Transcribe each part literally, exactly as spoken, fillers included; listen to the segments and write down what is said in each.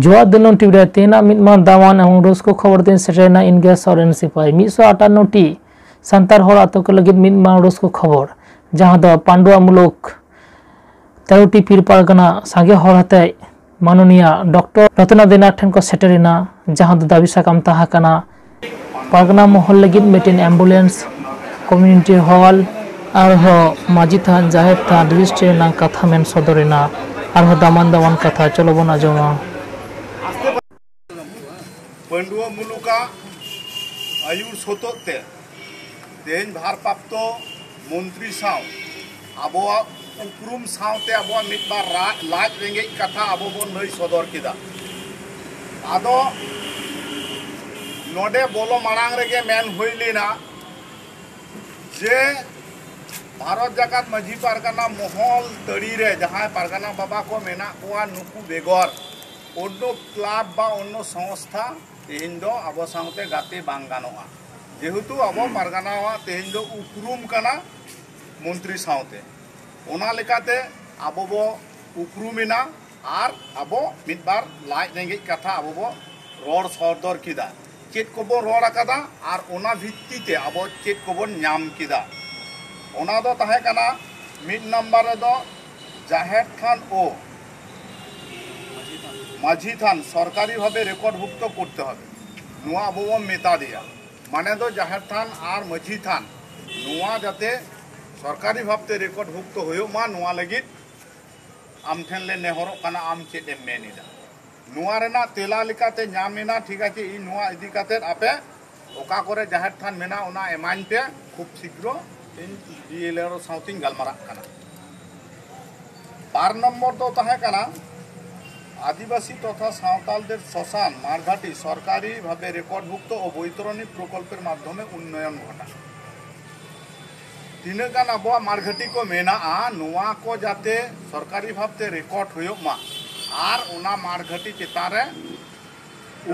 ᱡᱚᱦᱟᱨ ᱫᱤᱱᱟᱹᱢ ᱴᱤᱵᱷᱤ ᱨᱮ ᱛᱮᱦᱮᱧᱟᱜ ᱢᱤᱫ ᱢᱟᱨᱟᱝ ᱫᱟᱢᱟᱱ ᱮᱵᱚᱝ ᱨᱟᱹᱥᱠᱟᱹ ᱠᱷᱚᱵᱚᱨ ᱛᱮᱧ ᱥᱮᱴᱮᱨᱮᱱᱟ ᱤᱧ ᱜᱮ ᱥᱚᱨᱮᱱ ᱥᱤᱯᱟᱹᱦᱤ᱾ ᱢᱤᱫ ᱥᱚ ᱟᱴᱟᱱᱱᱚ ᱴᱤ ᱥᱟᱱᱛᱟᱲ ᱦᱚᱲ ᱟᱛᱳ ᱠᱚ ᱞᱟᱹᱜᱤᱫ ᱢᱤᱫ ᱢᱟᱨᱟᱝ ᱨᱟᱹᱥᱠᱟᱹ ᱠᱷᱚᱵᱚᱨ, ᱡᱟᱦᱟᱸ ᱫᱚ ᱯᱟᱹᱰᱩᱣᱟᱹ ᱢᱩᱞᱩᱠ ᱛᱮᱨᱚ ᱴᱤ ᱯᱤᱨ ᱯᱟᱨᱜᱟᱱᱟ ᱥᱟᱸᱜᱮ ᱦᱚᱲ ᱟᱛᱮ ᱢᱟᱱᱚᱱᱤᱭᱟ ᱰᱚᱠᱴᱚᱨ ᱨᱚᱛᱱᱟᱫᱮᱱᱟ ᱴᱷᱮᱱ ᱠᱚ ᱥᱮᱴᱮᱨᱮᱱᱟ, ᱡᱟᱦᱟᱸ ᱫᱚ ᱫᱟᱹᱵᱤ ᱥᱟᱠᱟᱢ ᱛᱟᱦᱮᱸ ᱠᱟᱱᱟ ᱯᱟᱨᱜᱟᱱᱟ ᱢᱚᱦᱚᱞ ᱞᱟᱹᱜᱤᱫ ᱢᱤᱫᱴᱮᱱ ambulance, community hall, ᱟᱨᱦᱚᱸ ᱢᱟᱹᱡᱷᱤ ᱛᱷᱟᱱ, ᱡᱟᱦᱮᱨ ᱛᱷᱟᱱ, registry ᱨᱮᱱᱟᱜ ᱠᱟᱛᱷᱟ ᱢᱮᱱ ᱥᱚᱫᱚᱨᱮᱱᱟ᱾ ᱟᱨᱦᱚᱸ ᱫᱟᱢᱟᱱ ᱫᱟᱢᱟᱱ ᱠᱟᱛᱷᱟ, ᱪᱚᱞᱚ ᱵᱚᱱ ᱟᱸᱡᱚᱢᱟ᱾ ᱯᱟᱹᱰᱩᱣᱟᱹ ᱢᱩᱞᱩᱠᱟᱜ ᱟᱹᱭᱩᱨ ᱥᱚᱛᱚᱜ ᱛᱮ ᱛᱮᱦᱮᱧ ᱵᱷᱟᱨᱯᱨᱟᱯᱛᱚ ᱢᱚᱱᱛᱨᱤ ᱥᱟᱶ ᱟᱵᱚᱣᱟᱜ ᱩᱯᱨᱩᱢ ᱥᱟᱶᱛᱮ ᱟᱵᱚᱣᱟᱜ ᱢᱤᱫ ᱵᱟᱨ ᱨᱟ-, ᱞᱟᱡ ᱨᱮᱸᱜᱮᱡ ᱠᱟᱛᱷᱟ ᱟᱵᱚ ᱵᱚᱱ ᱞᱟᱹᱭ ᱥᱚᱫᱚᱨ ᱠᱮᱫᱟ᱾ ᱟᱫᱚ ᱱᱚᱰᱮ ᱵᱚᱞᱚ ᱢᱟᱲᱟᱝ ᱨᱮᱜᱮ ᱢᱮᱱ ᱦᱩᱭ ᱞᱮᱱᱟ ᱡᱮ ᱵᱷᱟᱨᱚᱛ ᱡᱟᱠᱟᱛ ᱢᱟᱹᱡᱷᱤ ᱯᱟᱨᱜᱟᱱᱟ ᱢᱚᱦᱚᱞ ᱛᱟᱹᱲᱤ ᱨᱮ ᱡᱟᱦᱟᱸᱭ ᱯᱟᱨᱜᱟᱱᱟ ᱵᱟᱵᱟ ᱠᱚ ᱢᱮᱱᱟᱜ ᱠᱚᱣᱟ, ᱱᱩᱠᱩ ᱵᱮᱜᱚᱨ ᱚᱱᱱᱚ ᱠᱞᱟᱵᱽ ᱵᱟ ᱚᱱᱱᱚ ᱥᱚᱝᱥᱛᱷᱟ ᱛᱮᱦᱮᱧ ᱫᱚ ᱟᱵᱚ ᱥᱟᱶᱛᱮ ᱜᱟᱛᱮ ᱵᱟᱝ ᱜᱟᱱᱚᱜᱼᱟ᱾ ᱡᱮᱦᱮᱛᱩ ᱟᱵᱚ ᱯᱟᱨᱜᱟᱱᱟᱣᱟᱜ ᱛᱮᱦᱮᱧ ᱫᱚ ᱩᱯᱨᱩᱢ ᱠᱟᱱᱟ ᱢᱚᱱᱛᱨᱤ ᱥᱟᱶᱛᱮ, ᱚᱱᱟ ᱞᱮᱠᱟᱛᱮ ᱟᱵᱚ ᱵᱚ ᱩᱯᱨᱩᱢᱮᱱᱟ ᱟᱨ ᱟᱵᱚ ᱢᱤᱫ ᱵᱟᱨ ᱞᱟᱡ ᱨᱮᱸᱜᱮᱡ ᱠᱟᱛᱷᱟ ᱟᱵᱚ ᱵᱚ ᱨᱚᱲ ᱥᱚᱫᱚᱨ ᱠᱮᱫᱟ᱾ ᱪᱮᱫ ᱠᱚᱵᱚ ᱨᱚᱲ ᱟᱠᱟᱫᱟ ᱟᱨ ᱚᱱᱟ ᱵᱷᱤᱛᱛᱤ ᱛᱮ ᱟᱵᱚ ᱪᱮᱫ ᱠᱚᱵᱚᱱ ᱧᱟᱢ ᱠᱮᱫᱟ, ᱚᱱᱟ ᱫᱚ ᱛᱟᱦᱮᱸ ᱠᱟᱱᱟ ᱢᱤᱫ ᱱᱟᱢᱵᱟᱨ ᱨᱮᱫᱚ ᱡᱟᱦᱮᱨ ᱛᱷᱟᱱ ᱳ ᱢᱟᱹᱡᱷᱤ ᱛᱷᱟᱱ ᱥᱚᱨᱠᱟᱨᱤ ᱵᱷᱟᱵᱮ ᱨᱮᱠᱚᱨᱰ ᱵᱷᱩᱠᱛᱚ ᱠᱚᱨᱛᱮ ᱦᱚᱵᱮ, ᱱᱚᱣᱟ ᱟᱵᱚ ᱵᱚᱱ ᱢᱮᱛᱟ ᱫᱮᱭᱟ᱾ ᱢᱟᱱᱮ ᱫᱚ ᱡᱟᱦᱮᱨ ᱛᱷᱟᱱ ᱟᱨ ᱢᱟᱹᱡᱷᱤ ᱛᱷᱟᱱ ᱱᱚᱣᱟ ᱡᱟᱛᱮ ᱥᱚᱨᱠᱟᱨᱤ ᱵᱷᱟᱵᱛᱮ ᱨᱮᱠᱚᱨᱰ ᱵᱷᱩᱠᱛᱚ ᱦᱩᱭᱩᱜ ᱢᱟ, ᱱᱚᱣᱟ ᱞᱟᱹᱜᱤᱫ ᱟᱢ ᱴᱷᱮᱱ ᱞᱮ ᱱᱮᱦᱚᱨᱚᱜ ᱠᱟᱱᱟ, ᱟᱢ ᱪᱮᱫ ᱮᱢ ᱢᱮᱱ ᱮᱫᱟ? ᱱᱚᱣᱟ ᱨᱮᱱᱟᱜ ᱛᱮᱞᱟ ᱞᱮᱠᱟᱛᱮ ᱧᱟᱢ ᱮᱱᱟ, ᱴᱷᱤᱠ ᱟᱪᱷᱮ, ᱤᱧ ᱱᱚᱣᱟ ᱤᱫᱤ ᱠᱟᱛᱮ ᱟᱯᱮ ᱚᱠᱟ ᱠᱚᱨᱮ ᱡᱟᱦᱮᱨ ᱛᱷᱟᱱ ᱢᱮᱱᱟᱜᱼᱟ, ᱚᱱᱟ ᱮᱢᱟᱹᱧ ᱯᱮ, ᱠᱷᱩᱵ ᱥᱤᱜᱽᱨᱚ ᱤᱧ ᱵᱤ ᱮᱞ ᱮ ᱥᱟᱶᱛᱮᱧ ᱜᱟᱞᱢᱟᱨᱟᱜ ᱠᱟᱱᱟ᱾ ᱵᱟᱨ ᱱᱚᱢᱵᱚᱨ ᱫᱚ ᱛᱟᱦᱮᱸ ᱠᱟᱱᱟ ᱟᱹᱫᱤᱵᱟᱹᱥᱤ ᱛᱚᱛᱷᱟ ᱥᱟᱶᱛᱟᱞ ᱫᱮᱨ ᱥᱚᱥᱟᱱ ᱢᱟᱲᱜᱷᱟᱴᱤ ᱥᱚᱨᱠᱟᱨᱤ ᱵᱷᱟᱵᱮ ᱨᱮᱠᱚᱨᱰ ᱵᱷᱩᱠᱛᱚ ᱳ ᱵᱳᱭᱛᱚᱨᱚᱱᱤ ᱯᱨᱚᱠᱚᱞᱯᱮᱨ ᱢᱟᱫᱽᱫᱷᱚᱢᱮ ᱩᱱᱱᱚᱭᱚᱱ ᱜᱷᱚᱴᱟ᱾ ᱛᱤᱱᱟᱹᱜ ᱜᱟᱱ ᱟᱵᱚᱣᱟᱜ ᱢᱟᱲᱜᱷᱟᱴᱤ ᱠᱚ ᱢᱮᱱᱟᱜᱼᱟ, ᱱᱚᱣᱟ ᱠᱚ ᱡᱟᱛᱮ ᱥᱚᱨᱠᱟᱨᱤ ᱵᱷᱟᱵᱛᱮ ᱨᱮᱠᱚᱨᱰ ᱦᱩᱭᱩᱜ ᱢᱟ ᱟᱨ ᱚᱱᱟ ᱢᱟᱲᱜᱷᱟᱴᱤ ᱪᱮᱛᱟᱱ ᱨᱮ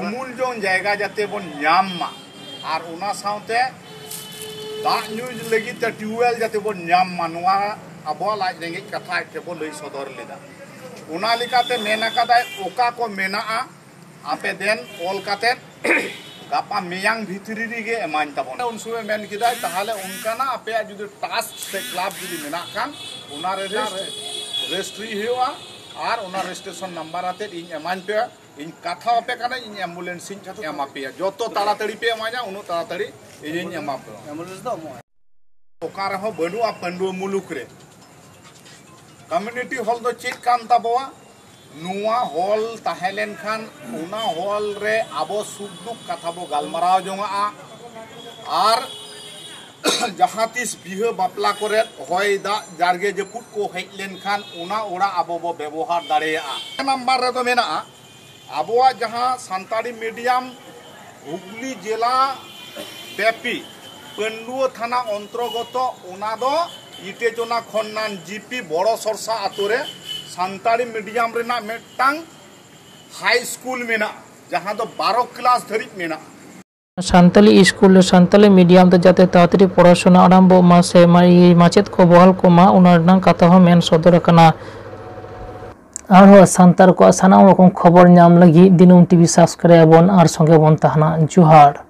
ᱩᱢᱩᱞ ᱡᱚᱝ ᱡᱟᱭᱜᱟ ᱡᱟᱛᱮ ᱵᱚᱱ ᱧᱟᱢ ᱢᱟ, ᱟᱨ ᱚᱱᱟ ᱥᱟᱶᱛᱮ ᱫᱟᱜ ᱧᱩ ᱞᱟᱹᱜᱤᱫ ᱛᱮ ᱴᱤᱭᱩᱵᱽᱣᱮᱞ ᱡᱟᱛᱮ ᱵᱚᱱ ᱧᱟᱢ ᱢᱟ, ᱱᱚᱣᱟ ᱟᱵᱚᱣᱟᱜ ᱞᱟᱡ ᱨᱮᱸᱜᱮᱡ ᱠᱟᱛᱷᱟ ᱟᱡ ᱴᱷᱮᱱ ᱵᱚᱱ ᱞᱟᱹᱭ ᱥᱚᱫᱚᱨ ᱞᱮᱫᱟ᱾ ᱚᱱᱟ ᱞᱮᱠᱟᱛᱮ ᱢᱮᱱ ᱟᱠᱟᱫᱟᱭ, ᱚᱠᱟ ᱠᱚ ᱢᱮᱱᱟᱜᱼᱟ ᱟᱯᱮ ᱫᱮᱱ ᱚᱞ ᱠᱟᱛᱮ ᱜᱟᱯᱟ ᱢᱮᱭᱟᱝ ᱵᱷᱤᱛᱨᱤ ᱨᱮᱜᱮ ᱮᱢᱟᱧ ᱛᱟᱵᱚᱱ᱾ ᱩᱱ ᱥᱚᱢᱚᱭ ᱢᱮᱱ ᱠᱮᱫᱟᱭ, ᱛᱟᱦᱚᱞᱮ ᱚᱱᱠᱟᱱᱟᱜ ᱟᱯᱮᱭᱟᱜ ᱡᱩᱫᱤ ᱴᱟᱥᱠ ᱥᱮ ᱠᱞᱟᱵᱽ ᱡᱩᱫᱤ ᱢᱮᱱᱟᱜ ᱠᱷᱟᱱ, ᱚᱱᱟ ᱨᱮᱱᱟᱜ ᱨᱮᱡᱤᱥᱴᱨᱤ ᱦᱩᱭᱩᱜᱼᱟ ᱟᱨ ᱚᱱᱟ ᱨᱮᱡᱤᱥᱴᱨᱮᱥᱚᱱ ᱱᱟᱢᱵᱟᱨ ᱟᱛᱮᱫ ᱤᱧ ᱮᱢᱟᱧ ᱯᱮ᱾ ᱤᱧ ᱠᱟᱛᱷᱟ ᱟᱯᱮ ᱠᱟᱱᱟ, ᱤᱧ ᱮᱢᱵᱩᱞᱮᱱᱥ ᱤᱧ ᱮᱢᱟ ᱯᱮᱭᱟ᱾ ᱡᱚᱛᱚ ᱛᱟᱲᱟᱛᱟᱲᱤ ᱯᱮ ᱮᱢᱟᱧᱟ, ᱩᱱᱟᱹᱜ ᱛᱟᱲᱟᱛᱟᱲᱤ ᱤᱧᱤᱧ ᱮᱢᱟ ᱯᱮᱭᱟ᱾ ᱮᱢᱵᱩᱞᱮᱱᱥ ᱫᱚ ᱮᱢᱚᱜᱼᱟ᱾ ᱚᱠᱟ ᱨᱮᱦᱚᱸ ᱵᱟᱹᱱᱩᱜᱼᱟ ᱯᱟᱺᱰᱩᱣᱟᱹ ᱢᱩᱞᱩᱠ ᱨᱮ᱾ ᱠᱚᱢᱤᱭᱩᱱᱤᱴᱤ ᱦᱚᱞ ᱫᱚ ᱪᱮᱫ ᱠᱟᱱ ᱛᱟᱵᱚᱣᱟ? ᱱᱚᱣᱟ ᱦᱚᱞ ᱛᱟᱦᱮᱸ ᱞᱮᱱᱠᱷᱟᱱ ᱚᱱᱟ ᱦᱚᱞ ᱨᱮ ᱟᱵᱚ ᱥᱩᱠ ᱫᱩᱠ ᱠᱟᱛᱷᱟ ᱵᱚ ᱜᱟᱞᱢᱟᱨᱟᱣ ᱡᱚᱝᱟᱜᱼᱟ᱾ ᱟᱨ ᱡᱟᱦᱟᱸ ᱛᱤᱥ ᱵᱤᱦᱟᱹ ᱵᱟᱯᱞᱟ ᱠᱚᱨᱮ ᱦᱚᱭ ᱫᱟᱜ ᱡᱟᱨᱜᱮ ᱡᱟᱹᱯᱩᱫ ᱠᱚ ᱦᱮᱡ ᱞᱮᱱᱠᱷᱟᱱ ᱚᱱᱟ ᱚᱲᱟᱜ ᱟᱵᱚ ᱵᱚ ᱵᱮᱵᱚᱦᱟᱨ ᱫᱟᱲᱮᱭᱟᱜᱼᱟ᱾ ᱱᱟᱢᱵᱟᱨ ᱨᱮᱫᱚ ᱢᱮᱱᱟᱜᱼᱟ ᱟᱵᱚᱣᱟᱜ ᱡᱟᱦᱟᱸ ᱥᱟᱱᱛᱟᱲᱤ ᱢᱤᱰᱤᱭᱟᱢ ᱦᱩᱜᱽᱞᱤ ᱡᱮᱞᱟ ᱵᱮᱯᱤ ᱯᱟᱹᱱᱰᱩᱣᱟᱹ ᱛᱷᱟᱱᱟ ᱚᱱᱛᱨᱚᱜᱚᱛᱚ, ᱚᱱᱟ ᱫᱚ ᱤᱴᱮᱪᱚᱱᱟ ᱠᱷᱚᱱᱱᱟᱱ ᱡᱤᱯᱤ ᱵᱚᱲᱚ ᱥᱚᱨᱥᱟ ᱟᱛᱳ ᱨᱮ ᱥᱟᱱᱛᱟᱲᱤ ᱢᱤᱰᱤᱭᱟᱢ ᱨᱮᱱᱟᱜ ᱢᱤᱫᱴᱟᱝ ᱦᱟᱭ ᱥᱠᱩᱞ ᱢᱮᱱᱟᱜᱼᱟ, ᱡᱟᱦᱟᱸ ᱫᱚ ᱵᱟᱨᱚ ᱠᱞᱟᱥ ᱫᱷᱟᱹᱨᱤᱡ ᱢᱮᱱᱟᱜᱼᱟ᱾ ᱥᱟᱱᱛᱟᱞᱤ ᱥᱠᱩᱞ ᱨᱮ ᱥᱟᱱᱛᱟᱞᱤ ᱢᱤᱰᱤᱭᱟᱢ ᱛᱮ ᱡᱟᱛᱮ ᱛᱟᱲᱟᱛᱟᱲᱤ ᱯᱚᱲᱟᱥᱩᱱᱟ ᱟᱨᱟᱢᱵᱚᱜ ᱢᱟ ᱥᱮ ᱢᱟ-, ᱢᱟᱪᱮᱫ ᱠᱚ ᱵᱚᱦᱟᱞ ᱠᱚᱢᱟ, ᱚᱱᱟ ᱨᱮᱱᱟᱜ ᱠᱟᱛᱷᱟ ᱦᱚᱸ ᱢᱮᱱ ᱥᱚᱫᱚᱨ ᱟᱠᱟᱱᱟ᱾ ᱟᱨᱦᱚᱸ ᱥᱟᱱᱛᱟᱲ ᱠᱚᱣᱟᱜ ᱥᱟᱱᱟᱢ ᱨᱚᱠᱚᱢ ᱠᱷᱚᱵᱚᱨ ᱧᱟᱢ ᱞᱟᱹᱜᱤᱫ ᱫᱤᱱᱟᱹᱢ ᱴᱤᱵᱷᱤ ᱥᱟᱵᱥᱠᱨᱟᱭᱤᱵ ᱟᱵᱚᱱ ᱟᱨ ᱥᱚᱸᱜᱮ ᱵᱚᱱ ᱛᱟᱦᱮᱱᱟ᱾ ᱡᱚᱦᱟᱨ᱾